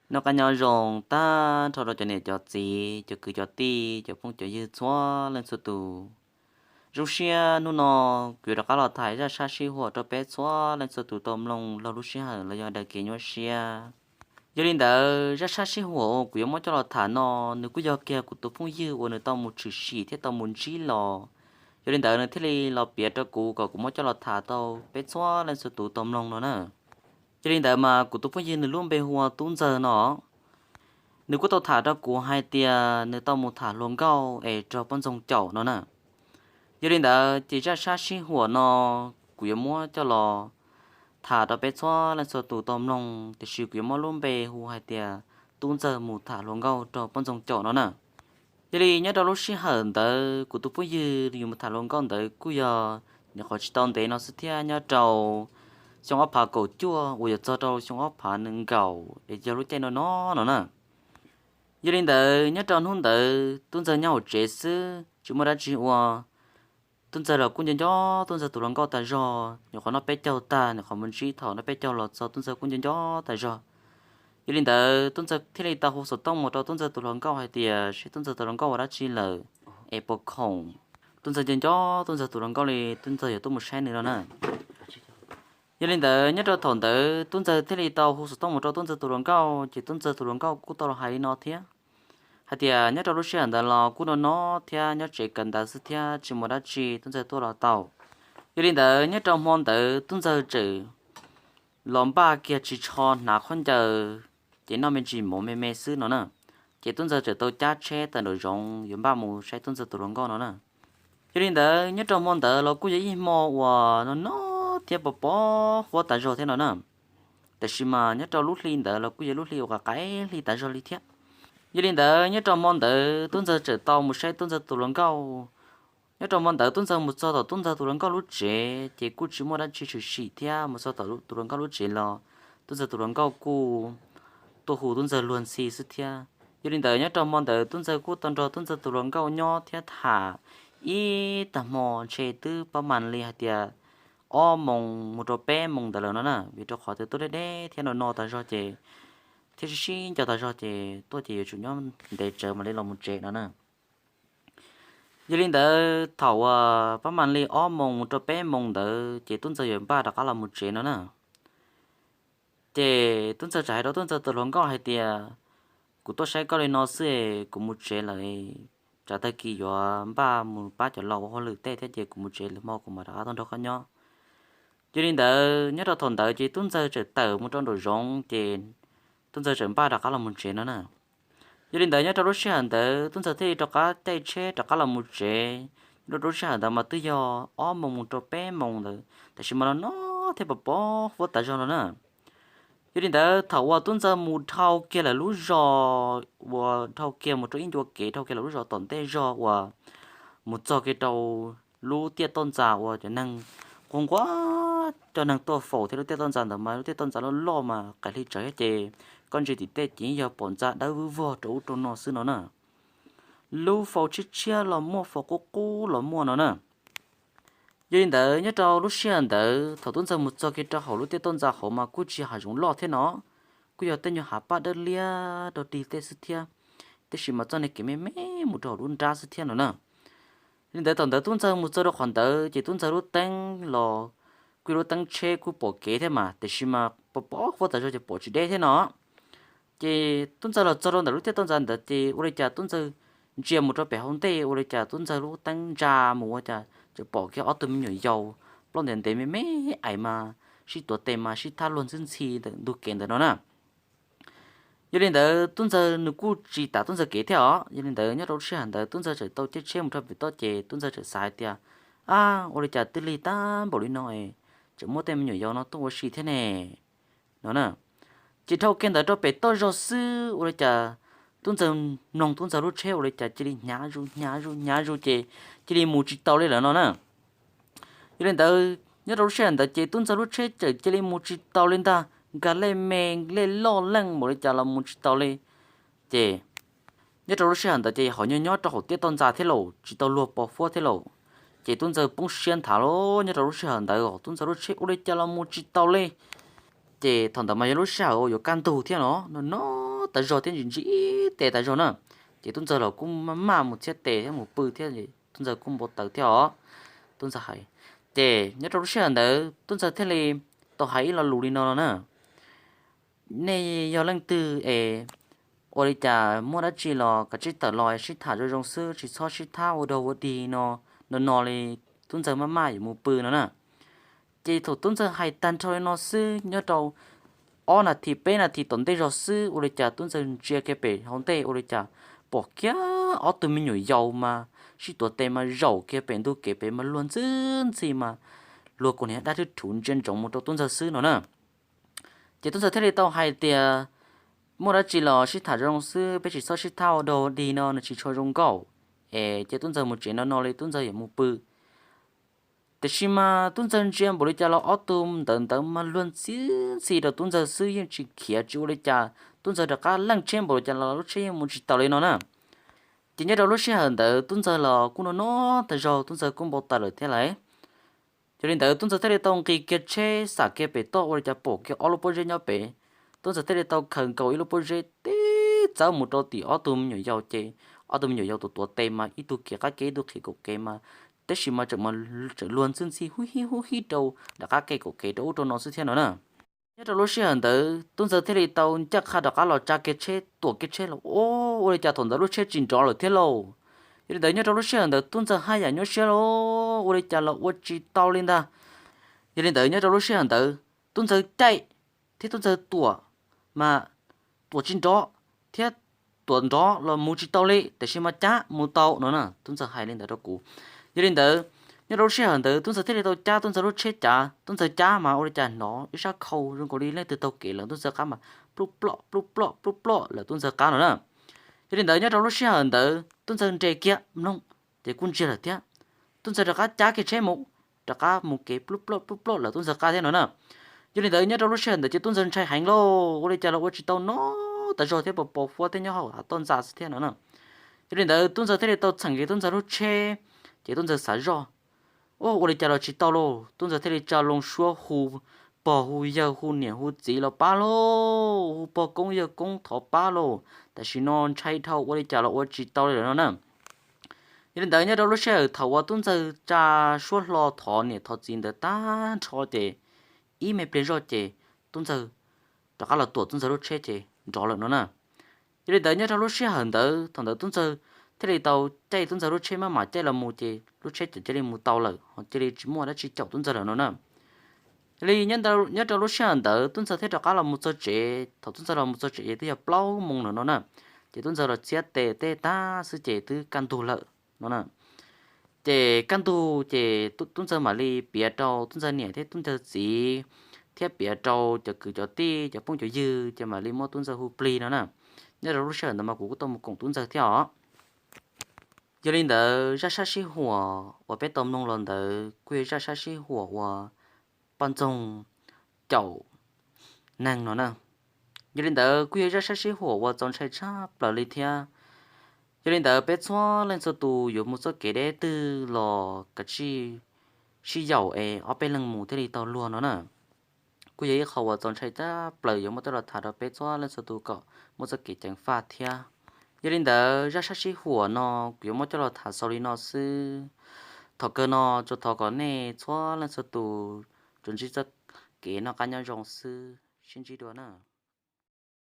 Noj qab nyob zoo tag nrho rau cov niam cov txiv, cov kwv cov tij, cov phooj cov ywg txhua leej txhua tus. Zoo siab hnub no kuv yuav rov qab los tham zaj sab sib huam rau peb txhua leej txhua tus tau mloog laug lub sij hawm los yog daws kev nyuaj siab. Yog li ntawd zaj sab sib huam uas kuv yuav muab coj los tham no, nws kuj yog kiag kuv tus phooj ywg uas nws tau mus tshwm sim thiab tau mus ntsib los. Yog li ntawd nws thiaj li los piav rau kuv kom kuv muab coj los tham tau peb txhua leej txhua tus tau mloog no na. Yog li ntawd mas kuv tus phooj ywg nws lub npe hu ua Tub Ntxawg no. Nws kuj tau tham rau kuv hais tias nws tau mus tham hluas nkauj es raug poj ntxoog caum no na. Yog li ntawd ces zaj sab sib huam no kuv yuav muab coj los tham rau peb txhua leej txhua tus tau mloog, tiam sis kuv yuav muab lub npe hu hais tias Tub Ntxawg mus tham hluas nkauj raug poj ntxoog caum no na. Yog li nyob rau lub sij hawm ntawd kuv tus phooj ywg nws mus tham hluas nkauj ntawd kuj yog nyuam qhuav tsis tau ntev no xwb thiab, nyob rau xyoo ob phav kaum cuaj uas yuav txog rau xyoo ob phav nees nkaum es yog lub caij no no no na. Yog li ntawd nyob rau hnub ntawd Tub Ntxawg nyob hauv tsev xwb tsis muaj dab tsi ua. Tub Ntxawg los kuj nco nco Tub Ntxawg tus hluas nkauj tas zog, nyuam qhuav noj peb caug tag, nyuam qhuav mus ntsib thaum noj peb caug los txog Tub Ntxawg kuj nco nco tas zog. Yog li ntawd Tub Ntxawg thiaj li tau hu xov tooj mus rau Tub Ntxawg tus hluas nkauj hais tias seb Tub Ntxawg tus hluas nkauj ua dab tsi lawm es puas khoom. Tub Ntxawg nco nco Tub Ntxawg tus hluas nkauj li Tub Ntxawg yuav tuaj mus saib nws no na. Yog li ntawd nyob rau thaum ntawd Tub Ntxawg thiaj li tau hu xov tooj mus rau Tub Ntxawg tus hluas nkauj, ces Tub Ntxawg tus hluas nkauj kuj tau los hais li no thiab, hais tias nyob rau lub sij hawm ntawd los kuj no no thiab nyob tsev kawm ntawv xwb thiab tsis muaj dab tsi, Tub Ntxawg tuaj los tau. Yog li ntawd nyob rau hmo ntawd Tub Ntxawg tseem los npaj kiag ris tsho hnav khaub ncaws, ces noj me ntsis mov me me xwb no na. Ces Tub Ntxawg tseem tau cab tsheb tawm nraum zoov yuav npaj mus saib Tub Ntxawg tus hluas nkauj no na. Yog li ntawd nyob rau hmo ntawd los kuj yog ib hmo uas no no thiab pos pos huab tas zog thiab no na. Tiam sis mas nyob rau lub hli ntawd los kuj yog lub hli uas qav qaib hli tas zog li thiab. Yog li ntawd nyob rau hmo ntawd Tub Ntxawg tseem tau mus saib Tub Ntxawg tus hluas nkauj. Nyob rau hmo ntawd Tub Ntxawg mus txog tom Tub Ntxawg tus hluas nkauj lub tsev ces kuj tsis muaj dab tsi tshwm sim thiab, mus txog tom tus hluas nkauj lub tsev los Tub Ntxawg tus hluas nkauj kuj tuaj hu Tub Ntxawg luag ntxhi xwb thiab. Yog li ntawd nyob rau hmo ntawd Tub Ntxawg kuj tau nrog Tub Ntxawg tus hluas nkauj nyob thiab tham ib tag hmo ntshe twb pab mas li hais tias ob moos mus rau peb moos ntawd lawm no na, vim rau qhov tias tuaj deb deb thiab no no tas zog ces thiab sib sib nco tas zog ces tuaj ces yuav tsum nyob ntev tsawv mam li los mus tsev no na. Yog li ntawd thaum uas pab mas li ob moos mus rau peb moos ntawd ces Tub Ntxawg yuav npaj rov qab los mus tsev no na. Ces Tub Ntxawg txawm hais rau Tub Ntxawg tus hluas nkauj hais tias, kuv tuaj saib koj li no xwb es kuv mus tsev lawm, tsam tag kis yuav npaj mus pab cov laus ua hauj lwm tej thiab ces kuv mus tsev, lwm hmo kuv mam rov qab tuaj nrog koj nyob. Yog li ntawd nyob rau thaum ntawd ces Tub Ntxawg txawm tawm mus rau nraum zoov ces Tub Ntxawg txawm npaj rov qab los mus tsev no na. Yog li ntawd nyob rau lub sij hawm ntawd Tub Ntxawg thiaj li rov qab caij tsheb rov qab los mus tsev. Nyob rau lub sij hawm ntawd mas twb yog ob moos mus rau peb moos ntawd, tiam sis mas no no thiab pos pos huab tas zog no na. Yog li ntawd thaum uas Tub Ntxawg mus dhau kiag lawv lub zos, uas dhau kiag mus rau ib ncua kev dhau kiag lawv lub zos tom ntej zog uas mus txog kiag rau lub tiaj toj ntxas uas cov neeg nquag nquag cov neeg tuaj faus thiab, lub tiaj toj ntxas ntawd mas lub tiaj toj ntxas loj loj mas qab hli tsawv thiab ces koj ntsia tim tej ces yog pom ntxa dawb vog rau ub rau no xwb no na. Lub faus tshiab tshiab los muaj, faus qub qub los muaj no na. Yog li ntawd nyob rau lub sij hawm ntawd thaum Tub Ntxawg mus txog kiag rau hauv lub tiaj toj ntxas hauv mas kuj tsis hav zoov loj thiab no, kuj yog tej nyuag hav paj dawb liab rau tig tej xwb thiab, tiam sis mas txoj niag kev me me mus rau hauv lub nrab xwb thiab no na. Li ntawd thaum ntawd Tub Ntxawg mus txog rau qhov ntawd ces Tub Ntxawg lub teeb los kuj lub teeb tsheb kuj pom kev thiab mas, tiam sis mas pos pos huab tas zog ces pom tsis deb thiab no. Ces Tub Ntxawg los txog rau ntawm lub tiaj toj ntxas ntawd ces ua li cas Tub Ntxawg ntsia mus rau pem hauv ntej ua li cas Tub Ntxawg lub teeb ntsa mus ua cas tseem pom kiag ob tug me nyuam yaus plaub ntev ntev me me ais mas sib tuav tes mas sib thab luag ntxhi ntxhi ntawm ntug kev ntawd no na. Yog li ntawd Tub Ntxawg nws kuj tsis tav Tub Ntxawg kev thiab os. Yog li ntawd nyob rau lub sij hawm ntawd Tub Ntxawg txawm tau caij tsheb mus rau pem toj ces Tub Ntxawg txawm xav hais tias, ab, ua li cas twb lig tag npaum li no es tseem muaj tej me nyuam yaus no tuaj ua si thiab ne no na. Ces dhau kiag ntawd rau pem toj zog xwb ua li cas Tub Ntxawg mloog Tub Ntxawg lub tsheb ua li cas cia li hnyav zus hnyav zus hnyav zus ces cia li mus tsis tau li lawm no na. Yog li ntawd nyob rau lub sij hawm ntawd ces Tub Ntxawg lub tsheb txawm cia li mus tsis tau li ntag, nkag lej me lej loj leej npaum li cas los mus tsis tau li. Ces nyob rau lub sij hawm ntawd ces ho nyob nyob rau hauv tiaj toj ntxas thiab lauj, tsis tau luag pos huab thiab lauj. Ces Tub Ntxawg poob siab nthav lauj, nyob rau lub sij hawm ntawd Tub Ntxawg lub tsheb ua li cas los mus tsis tau li. Ces thaum ntawd mas yog lub sij hawm uas yuav kaj ntug thiab no, no no tas zog thiab ntsis ntsis ib tes tas zog na. Ces tub ntxawg los kuj maj maj mus txhiab tes thiab mus pw thiab, tub ntxawg kuj npau taws thiab os. Tub ntxawg hais, ces nyob rau lub sij hawm ntawd tub ntxawg thiaj li tau hais ib lo lus li no no na: Nej yog leej twg es ua li cas muaj dab tsi los kav tsij tawm los sib tham zoo zoo xwb, tsis txhob sib thab ua dog ua dig no no no li. Tub ntxawg maj maj yuav mus pw no na. Ces thaum tub ntxawg hais tag nrho li no xwb, nyob rau ob nas this peb nas this tom ntej zog xwb, ua li cas tub ntxawg ntsia kiag pem hauv ntej ua li cas pom kiag ob tug me nyuam yaus mas sib tuav tes mas zaum kiag pem ntug kev pem mas luag ntxhi ntxhi mas luag kuj niag dab thwb rhuv ntsia ntsoov mus rau tub ntxawg xwb no na. Ces tub ntxawg thiaj li tau hais tias, Muaj dab tsi los sib tham zoo xwb, peb tsis txhob sib thab ua dog dig no, nws tsis tshua zoo nkauj. Es ces tub ntxawg mus tsev no no li, tub ntxawg yuav mus pw. Tiam sis mas tub ntxawg ntsia npaum li cas los ob tug ntawd ntawd mas luag ntxhi ntxhi rau tub ntxawg xwb, yeej tsis khiav tsis ua li cas. Tub ntxawg rov qab leej tsheb npaum li cas los lub tsheb yeej mus tsis taus li no na. Ces nyob rau lub sij hawm ntawd tub ntxawg los kuj no no tas zog, tub ntxawg kuj npau taws lawm thiab lais. Yog li ntawd tub ntxawg thiaj li tau nqis kiag tsheb xam kiag pem toj ua li cas pom kiag ob lub pob zeb nyob pem. Tub ntxawg thiaj li tau khaws nkaus ib lub pob zeb tib txawb mus rau tim ob tug me nyuam yaus, ces ob tug me nyuam yaus tuav tuav tes mas ib tug kiv qab kev ib tug qhib kaum kev mas, tab sis mas tseem luag ntxhi ntxhi hub hib hub hib rau nram qab kev kaum kev rau ub rau no xwb thiab no na. Nyob rau lub sij hawm ntawd tub ntxawg thiaj li tau ncaj qha rov qab los tsa kiag tsheb tuam kiag tsheb los, ua li cas thaum ntawd lub tsheb tsis nrov lawm thiab lauj. Yog li ntawd nyob rau lub sij hawm ntawd tub ntxawg haj yam nyuaj siab lauj, ua li cas los ua tsis tau li ntag. Yog li ntawd nyob rau lub sij hawm ntawd tub ntxawg caij thiab tub ntxawg tuam mas tuam tsis nrov thiab tuam nrov los mus tsis tau li, tiam sis mas cab mus tau no na. Tub ntxawg hais li ntawd rau kuv. Yog li ntawd nyob rau lub sij hawm ntawd tub ntxawg thiaj li tau cab tub ntxawg lub tsheb cav, tub ntxawg cab mas ua li cas hnov ib sab khau zoo nkaus li leej twg taug kev lawm, tub ntxawg qab mas plub ploj plub ploj plub ploj lawm tub ntxawg qab no na. Yog li ntawd nyob rau lub sij hawm ntawd tub ntxawg nres kiag mloog, ces kuj ntsiag lawm thiab. Tub ntxawg rov qab cab kiag tsheb mus, rov qab mus kev plub ploj plub ploj lawm tub ntxawg qab thiab no na. Yog li ntawd nyob rau lub sij hawm ntawd ces tub ntxawg ntshai heev lauj, ua li cas los ua tsis tau no tas zog thiab, pos pos huab thiab nyob hauv hav toj ntxa xwb thiab no na. Yog li ntawd tub ntxawg thiaj li tau txheem kiag tub ntxawg lub tsheb, ces tub ntxawg xav zoj, ua li cas los tsis tau lauj, tub ntxawg thiaj li tsa loo suab hu pog hu yawg hu niam hu txiv los pab lauj, hu pog koob yawg koob thov pab lauj, tam sim no ntshai dhau ua li cas los ua tsis tau li lawm no na. Yog li ntawd nyob rau lub sij hawm thaum uas tub ntxawg tsa suab hlo thov niam thov txiv ntawd tag nrho ces ib me pliag zoj ces tub ntxawg rov qab los tuam tub ntxawg lub tsheb ces nrov lawm no na. Yog li ntawd nyob rau lub sij hawm ntawd thaum ntawd tub ntxawg thiaj li tau caij tub ntxawg lub tsheb maj mam caij los mus ces lub tsheb ces cia li mus tau lawm, ho cia li tsis muaj dab tsi caum tub ntxawg lawm no na. Yog li nyob rau lub sij hawm ntawd tub ntxawg thiaj rov qab los mus txog tsev, thaum tub ntxawg los mus txog tsev ces twb yog plaub moos lawm no na. Ces tub ntxawg los txhiab tes tej tag xwb ces twb kaj ntug lawm no na. Ces kaj ntug ces tub ntxawg mam li piav rau tub ntxawg niam thiab tub ntxawg txiv, thiab piav rau cov kwv cov tij cov phooj cov ywg ces mam li muab tub ntxawg hu plig no na. Nyob rau lub sij hawm ntawd mas kuv kuj tau mus koom tub ntxawg thiab os. Yog li ntawd zaj sab sib huam uas peb tau mloog los ntawd kuj yog zaj sab sib huam uas poj ntxoog caum neeg no na. Yog li ntawd kuj yog zaj sab sib huam uas txaus ntshai tshaj plaws li thiab. Yog li ntawd peb txhua leej txhua tus yuav mus txoj kev deb twg los kav tsij sib yaum es ob peb leeg mus thiaj li tau luag no na. Kuj yog ib qho uas txaus ntshai tshaj plaws yuav muab coj los tham rau peb txhua leej txhua tus kom muaj txoj kev ceev faj thiab. Yog li ntawd zaj sab sib huam no kuv yuav muab coj los tham xaus li no xwb. Thaum kawg no tsuas thov kom nej txhua leej txhua tus tsuas ntsib txoj kev noj qab nyob zoo xwb, sib ntsib dua na.